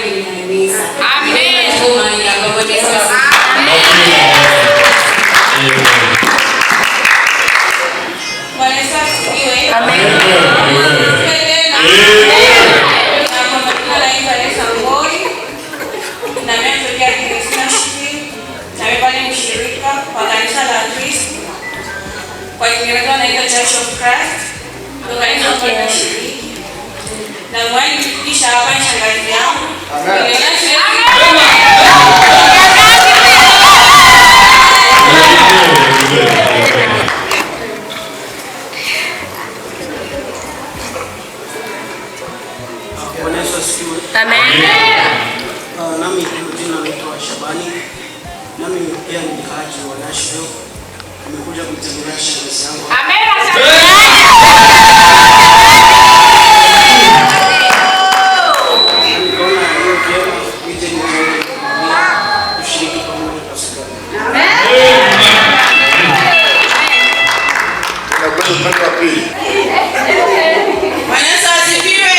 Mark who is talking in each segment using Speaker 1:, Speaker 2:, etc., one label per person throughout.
Speaker 1: Kanisa. Amen.
Speaker 2: Bwana Yesu asifiwe.
Speaker 1: Amen.
Speaker 2: Asifiwe tena. Na kwa majina naitwa Lesa Ngoi. Na mimi natokea Tennessee Nashville. Na mimi pale ni mshirika wa kanisa la Kristo. Kwa Kiingereza wanaita Church of Christ. Ndio kanisa ambalo nashiriki. Na mwani nifikisha hapa ni shangazi yangu. Niliona siwezi.
Speaker 3: Bwana Yesu asifiwe.
Speaker 1: Amen.
Speaker 3: Nami kwa jina naitwa Shabani. Nami pia ni mkaaji wa Nashville. Nimekuja kumtembelea shangazi yangu. Na nikaona hiyo vyema nije nione kushiriki pamoja Pasaka.
Speaker 4: Tunakwenda upande wa pili.
Speaker 2: Bwana Yesu asifiwe.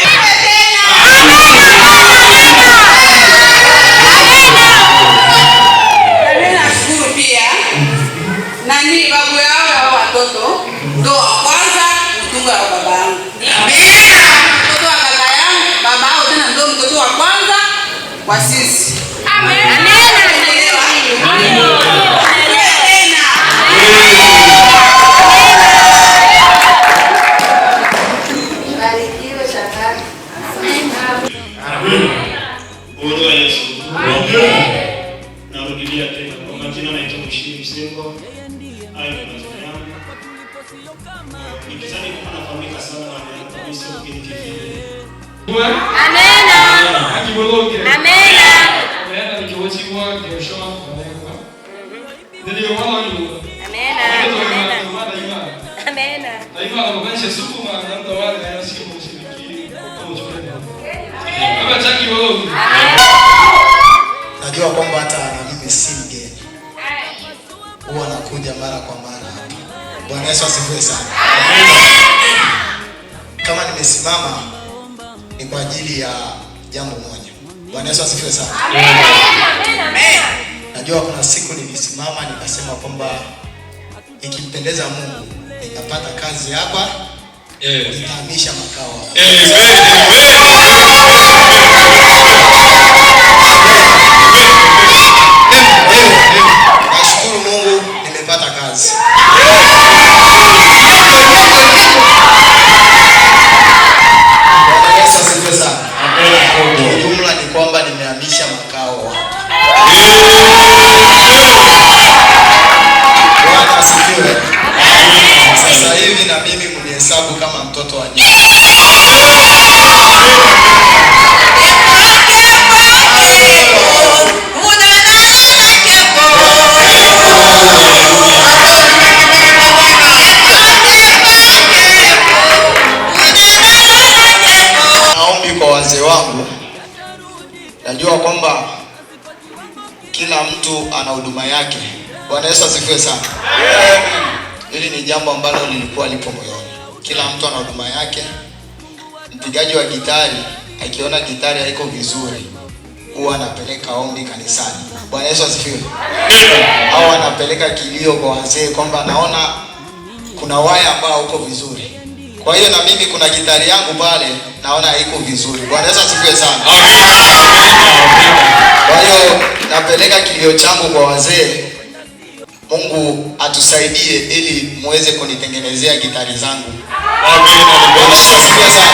Speaker 2: Na mimi nashukuru pia nani babu yao ya watoto ndo wa kwanza mtunga wa baba yangu. Mtoto wa kaka yangu, baba yao tena ndo mtoto wa kwanza kwa sisi. Unaelewa? Asifiwe tena.
Speaker 1: Barikiwe shangazi.
Speaker 5: Uhuru wa Yesu. Narudilia tena kwa majina, naitwa Mshindi Msengo. Hayo ni majina yangu. Nikizani kama nafahamika sana na kabisa mgeni kivile.
Speaker 1: Amena. Amena. Amena. Amena.
Speaker 6: Najua kwamba hata na mimi si mgeni, huwa nakuja mara kwa mara hapa. Bwana Yesu asifiwe sana. Kama nimesimama ni kwa ajili ya jambo moja. Bwana Yesu asifiwe sana. Najua kuna siku nilisimama nikasema kwamba ikimpendeza Mungu nikapata kazi hapa, nitahamisha makao hapa. Nashukuru Mungu nimepata kazi. Bwana Yesu asifiwe sana. Kwa ujumla ni kwamba nimehamisha makao hapa. Bwana asifiwe. Sasa hivi na mimi mnihesabu kama mtoto wa nyumba. Maombi kwa wazee wangu, najua kwamba kila mtu ana huduma yake. Bwana Yesu asifiwe sana. Hili ni jambo ambalo lilikuwa lipo moyoni. Kila mtu ana huduma yake. Mpigaji wa gitari akiona gitari haiko vizuri, huwa anapeleka ombi kanisani. Bwana Yesu asifiwe. Au anapeleka kilio kwa wazee kwamba naona kuna waya ambao uko vizuri. Kwa hiyo na mimi kuna gitari yangu pale naona haiko vizuri. Bwana Yesu asifiwe sana. Kwa hiyo napeleka kilio changu kwa wazee. Mungu atusaidie ili muweze kunitengenezea gitari zangu. Bwana Yesu asifiwe sana.